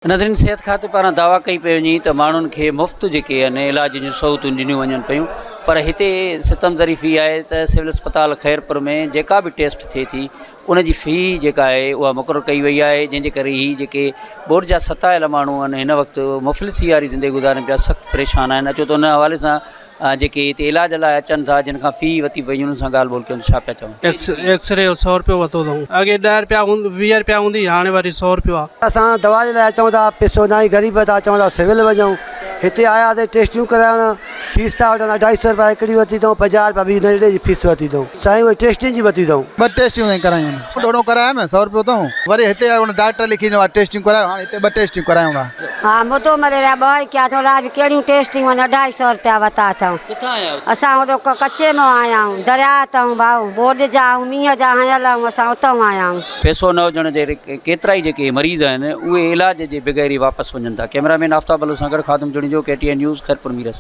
ناظرين صحت کاتي پاران دعويٰ ڪئي پئي وڃي ته ماڻهن کي مفت جيڪي آهن علاج جون سهولتون ڏنيون وڃن پيون پر هتي ستم ظريفي آهي ته سول اسپتال خيرپور ۾ جيڪا به ٽيسٽ ٿئي ٿي ان جي في جيڪا آهي اها مقرر ڪئي وئي آهي جنهن جي ڪري هي جيڪي ٻوڏ جا ستايل ماڻهو آهن هن وقت مفلسي واري زندگي گذارين پيا سخت پريشان آهن اچو ته ان حوالي سان جيڪي هتي علاج لاء اچن ٿا جن کان في ورتي پئي انهن سان ڳالهه ٻولهه ڪيون ته ڇا پيا چون. ايڪسري جو سئو روپيو ورتو اٿئون اڳي ڏهه روپيا 20 روپيا هوندي هاڻي وري سئو روپيو آ. اسان دوا جي لاء اچون ٿا پئسو ناهي غريب ٿا اچون ٿا سول وڃون هتي آياسي ٽيسٽيون ڪرائڻ فيس ٿا وٺن اڍائي سئو روپيا هڪڙي ورتي اٿئون 50 روپيا ٻي ننڍڙي جي فيس ورتي اٿئون سائين اهي ٽيسٽين جي ورتي اٿئون. ٻه ٽيسٽيون سائين ڪرايون آهن ڏوڙو ڪرايم سئو روپيو اٿئون وري هتي آيو ان ڊاڪٽر لکي ڏنو آ ٽيسٽيون ڪرايو هاڻي هتي ٻه ٽيسٽيون ڪرايون ٿا. ها مدو مليريا ٻه ئي ڪيا اٿئون الاء به ڪهڙيون ٽيسٽيون آهن اڍائي سئو روپيا وتا اٿئون. ڪٿان آيا آهيو؟ اسان هوڏو ڪچي مان آيا آهيون درياء تائون ڀائو ٻوڏ جا آهيون مينهن جا هنيل آهيون اسان اتئون آيا آهيون. پئسو نه هجڻ جي ڪيترائي جيڪي مريض آهن اهي علاج جي بغير ئي واپس وڃن ٿا ڪئميرا مين آفتاب بلوچ سان گڏ Khadim Junejo K T N news Khairpur Mirs.